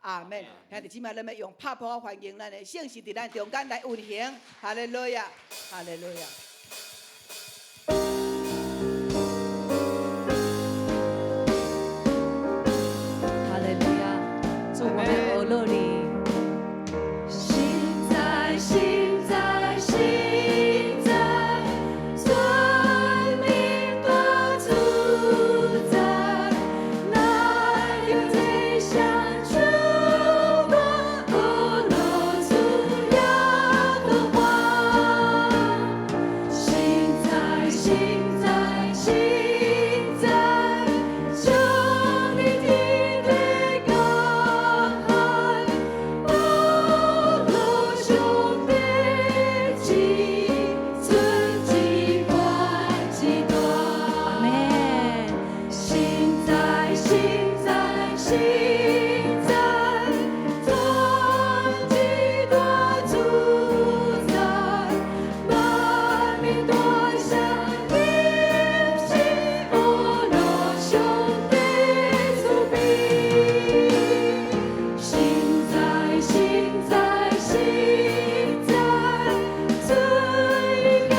阿門。兄弟姊妹，咱欲用拍噗仔歡迎咱的聖神佇咱中間來運行。哈利路亞，哈利路亞。哈利路亞，主，我欲學落你。實在實在實在，全能大主宰，來到這上主我，學落主耶和華。實在實在實在，將你天地江海，學落上帝子，存一懸一大。阿門。實在實在實在，全智大主宰，萬民大聲吟詩，學落上帝慈悲。實在實在實在，最耀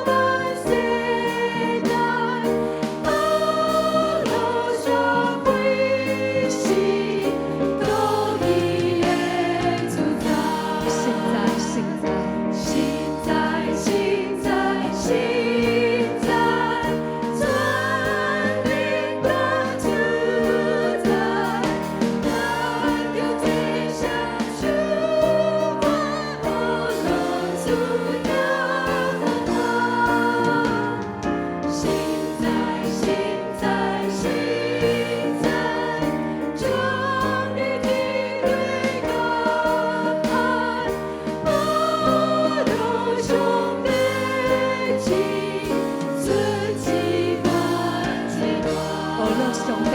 萬世代，學落上歸是獨一的主宰。實在實在，實在實在實在，全能大主宰，來到這上主我，學落主耶和華。實在實在實在，將你天地江海，學落上帝子，存一懸一大。學落上帝，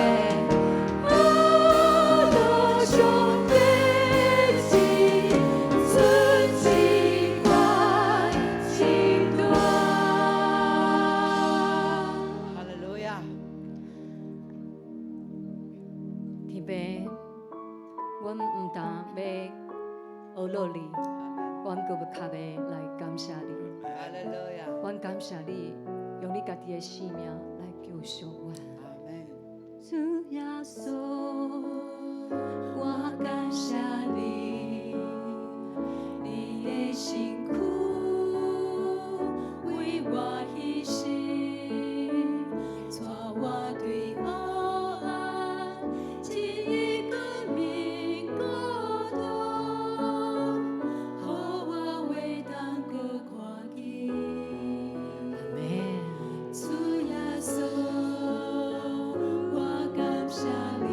學落上帝子，存一懸一大。哈利路亞。天父，阮毋但欲學落你，阮閣欲較欲來感謝你。哈利路亞。阮感謝你，用你家己的生命來救贖阮。阿門。主耶穌，我感謝你，你的身軀為我犧牲，帶我對黑暗進入光明國度，予我會當閣看見。阿門。主耶穌，我感謝你，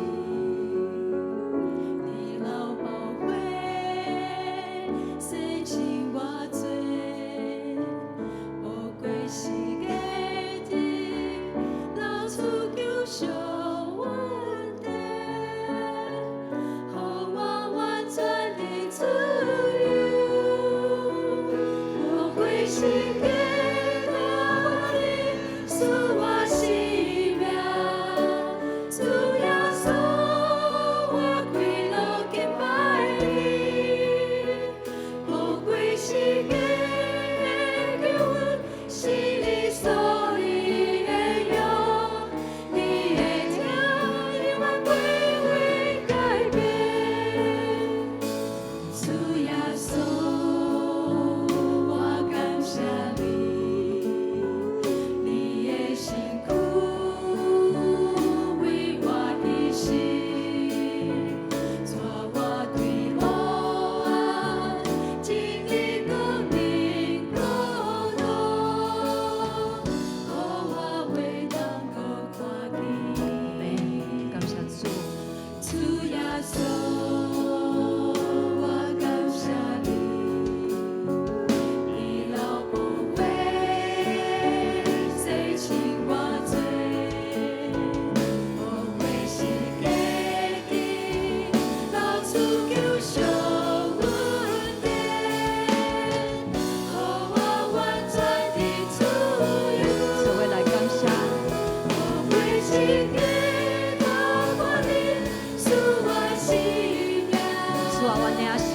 領受。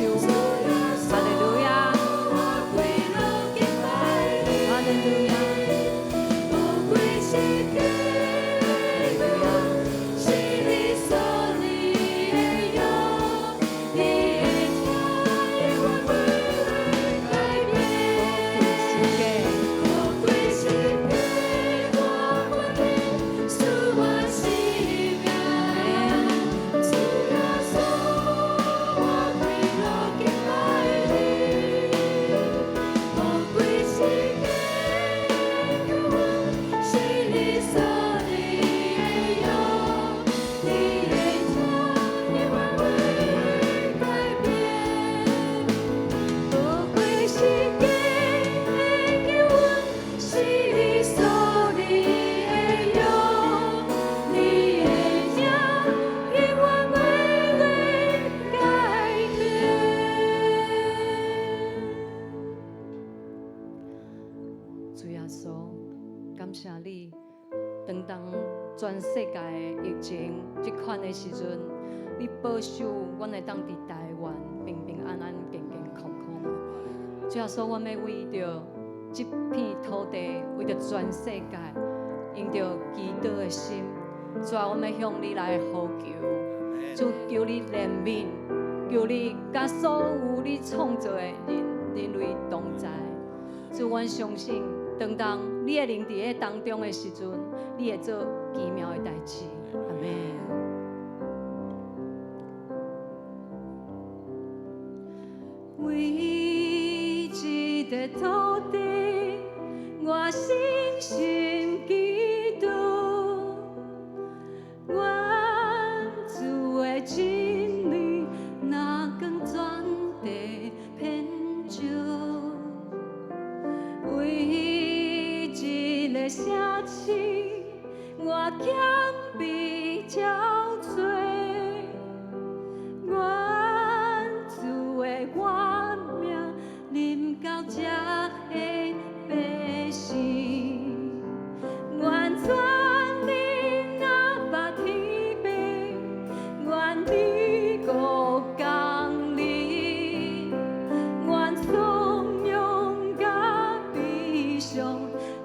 哈利路亞，我跪落敬拜你，哈利路亞，寶貴是基督，是你所立的約，你的疼永遠不會改變。寶貴是寶貴是基督權柄，賜我生命。主耶穌，我跪落敬拜你。寶貴是基督，是你所立的約，你的疼永遠不會改變。寶貴是基督，是你所立的約，你的疼永遠不會改變。主耶穌，感謝你，當當全世界的疫情這款的時陣，你保守阮會當佇台灣平平安安、健健康康。主耶穌，阮欲為著這片土地，為著全世界，因著祈禱的心，主啊，阮欲向你來呼求，主求你憐憫，求你佮所有你創造的人類同在。主，阮相信，當當你的靈佇咧當中的時陣，你會做奇妙的代誌。阿們。為這個土地，我深深祈禱，願主的真理若光全地遍照。為這個城市，我謙卑憔悴。願主的活命臨到這的百姓，願轉靈阿爸天父，願你國降臨，願從容佮悲傷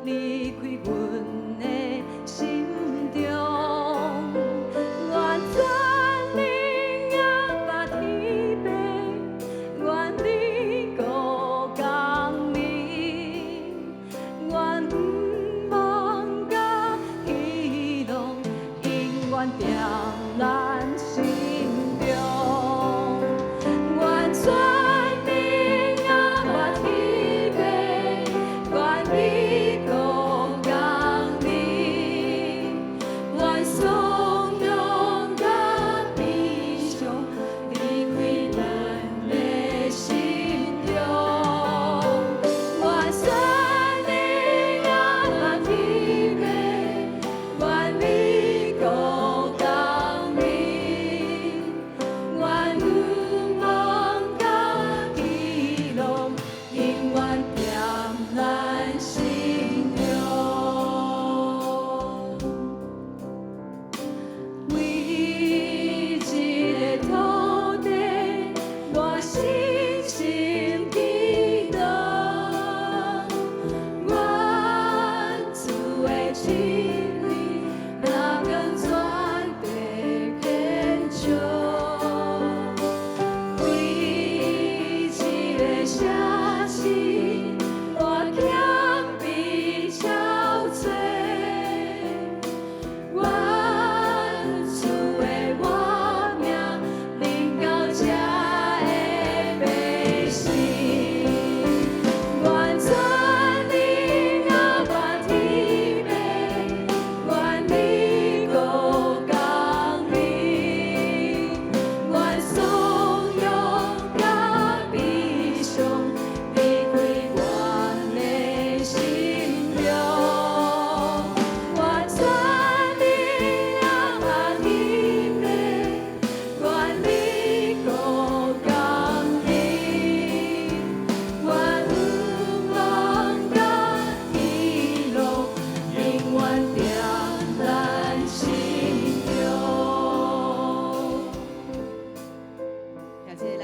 離開阮的心中，願轉靈阿爸天父，願你國降臨，願望佮希望永遠踮咱心中。願轉靈阿爸天父，願你國降臨，願從容佮悲傷離開阮的心中。願轉靈阿爸天父，願你國降臨，願望佮希望永遠踮咱心中。為這個土地，我深深祈禱，願主的真理若光全地遍照。為這個城市，我謙卑憔悴。願主的活命臨到這的百姓，願轉靈阿爸天父，願你國降臨，願從容佮悲傷離開阮的心中。願轉靈阿爸天父，願你國降臨，願望佮希望永遠踮咱心中。也是咱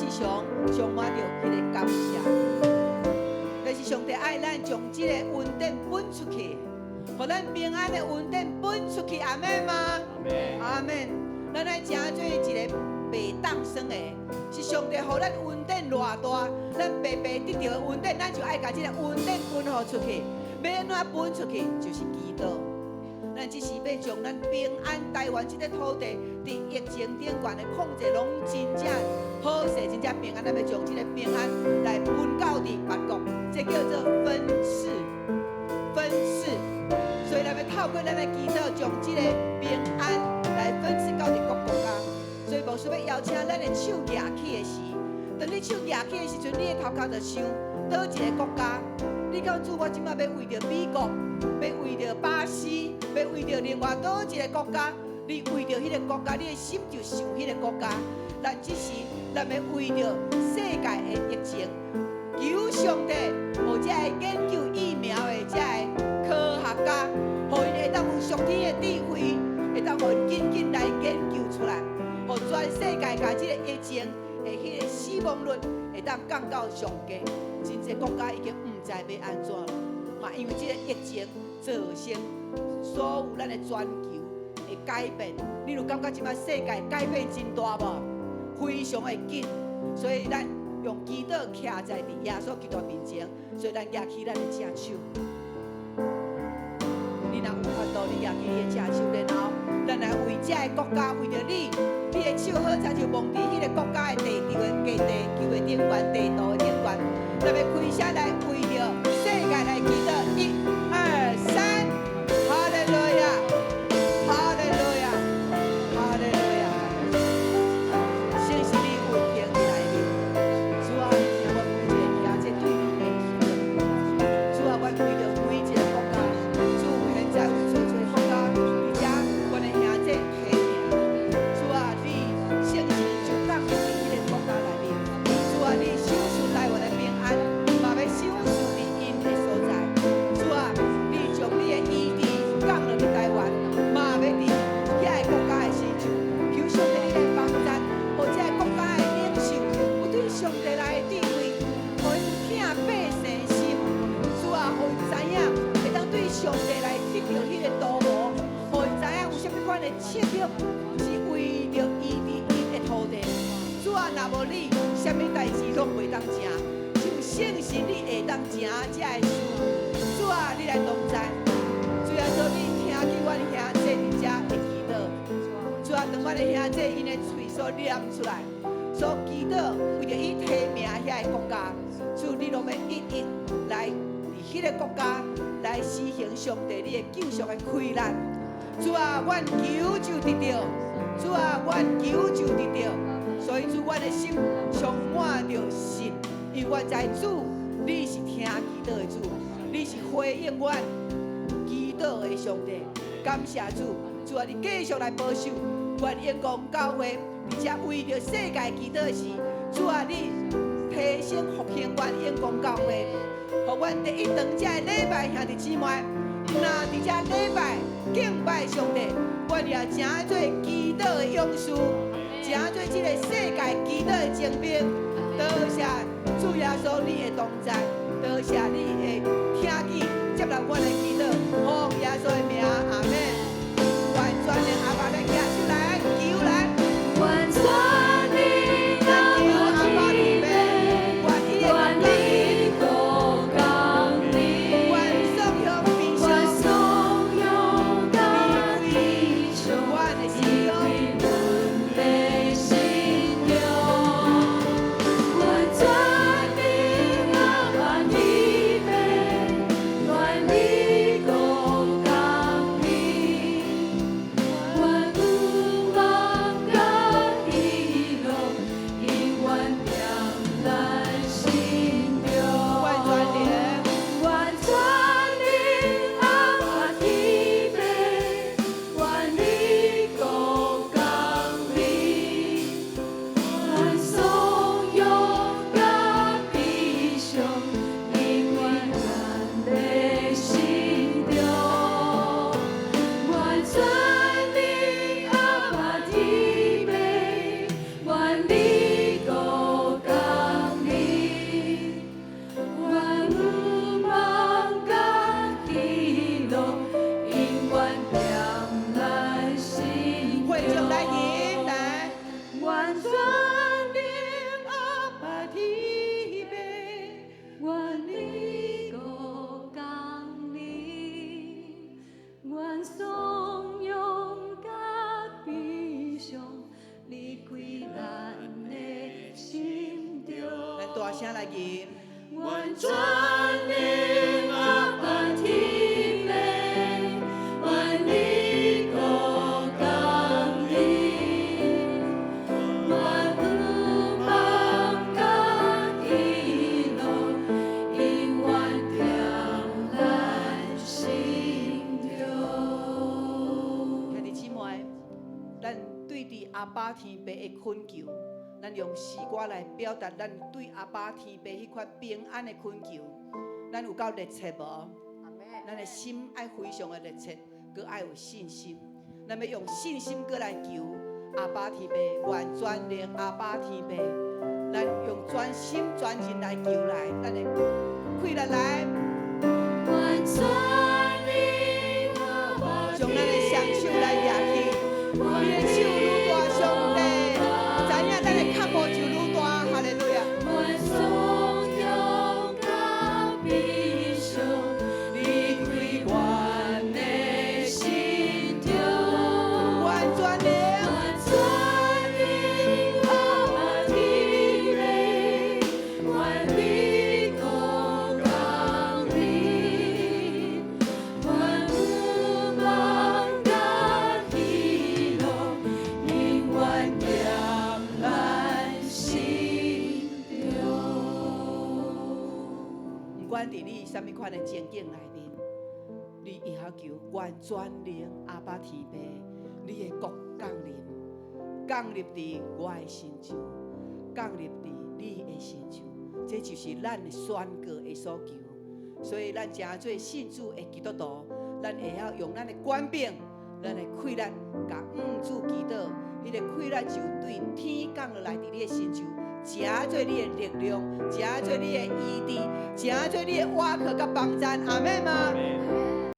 時常充滿著彼个感謝。但是上帝愛咱將這个恩典分出去，予咱平安的恩典分出去，阿們嗎？阿們。咱愛成做一个袂當耍的，是上帝予咱恩典偌大，咱白白得著的恩典，咱就愛共這个恩典分予出去。欲按怎分出去？就是祈禱。咱這是欲將咱平安台灣這个土地，佇疫情頂懸的控制攏真正好勢，真正平安。咱欲將這个平安來分到佇別國，這叫做分賜，分賜。所以咱欲透過咱的祈禱，將這个平安來分賜到佇各國家。所以牧師欲邀請咱的手舉起的時，當你手舉起的時陣，你的頭殼就想佗一个國家。你講主，我這擺欲為著美國，欲為著巴西，欲為著另外佗一个國家，你為著彼个國家，你的心就想彼个國家。咱這時，咱欲為著世界的疫情，求上帝，予這个研究疫苗的這个科學家，予𪜶會當有屬天的智慧，會當予𪜶緊緊來研究出來，予全世界共這个疫情的彼个死亡率會當降到上低。真濟國家已經毋知欲按怎囉，嘛因為這個疫情造成所有咱的全球的改變。你有感覺這擺世界改變真大無？非常的緊，所以咱用祈禱徛在佇耶穌基督面前，所以咱舉起咱的正手。你若有法度，你舉起你的正手，然後咱來為這个國家，為著你，你的手好親像摸佇彼个國家的地球的地球的頂懸，地圖的頂懸。咱欲開聲來為著世界來祈禱，一、二、三，哈利路亞，哈利路亞，哈利路亞。聖神你運行佇內面，主啊，你聽阮每一个兄弟對你的祈禱。主啊，阮為著每一个國家，主現在有濟濟國家，佇遮阮的兄弟提名。主啊，你聖神就降臨佇彼个國家內面。主啊，你賞賜台灣的平安，嘛欲賞賜佇𪜶的所在。主啊，你將你的醫治降落佇台灣，嘛欲佇遐个國家的身上。求上帝你來幫贊，予這个國家的領袖有對上帝來的智慧，予𪜶有疼百姓的心。主啊，予𪜶知影會當對上帝來得著彼个圖謀，予𪜶知影有啥物款的策略是為著醫治𪜶的土地。主啊，若無你，啥物代誌攏袂當成，只有聖神你會當成這个事。主啊，你來同在。主耶穌，你聽見阮兄弟佇遮的祈禱。主啊，當阮的兄弟𪜶的喙所念出來，所祈禱為著伊提名遐个國家，主你攏欲一一來佇彼个國家來施行上帝你的救贖的氣力。主啊，阮求就得著，主啊，阮求就得著。所以主，阮的心充滿著信，因為阮知主，你是聽祈禱的主，你是回應阮祈禱的上帝。感謝主，主啊，你繼續來保守阮永光教會，而且為著世界祈禱時，主啊，你提升復興阮永光教會，予阮第一堂這个禮拜兄弟姊妹，毋若佇遮禮拜敬拜上帝，阮也成做祈禱的勇士，成做這个世界祈禱的精兵。多謝主耶穌你的同在，多謝你的聽見接納阮的祈禱，奉耶穌的名，阿們。願全能阿爸來舉手來求來，願全能咱求阿爸慈悲，願伊的願你國降臨，願頌揚悲願傷，頌揚降地上，阮的心離開阮的心中。願全能阿爸慈悲，願你國降臨，大聲來吟。願全能阿爸天父，願你國降臨，願有望佮喜樂，永遠踮咱心中。兄弟姊妹，咱對佇阿爸天父的懇求，咱用詩歌來表達咱對阿爸天父彼款平安的懇求。咱有夠熱切無？咱的心愛非常的熱切，閣愛有信心。咱欲用信心閣來求阿爸天父，願全能阿爸天父，咱用全心全人來求來，咱的氣力來，願全能阿爸將咱的雙手來舉起，你的手愈大，上帝知影咱的渴慕就愈大，哈利路亞。願頌揚佮悲傷，離開阮的心中。願全能願全能阿爸天父，願你國降臨，願有望佮喜樂，永遠踮咱心中。毋管佇你啥物款的情景內面，你會曉求願全能阿爸天父，你的國降臨，降臨佇我的身上，降臨佇你的身上，這就是咱的宣告的所求。所以咱成做信主的基督徒，咱會曉用咱的權柄、咱的氣力，共主祈禱，彼個氣力就對天降落來佇你的身上，成做你的力量，成做你的醫治，成做你的倚靠佮幫贊，阿們嗎？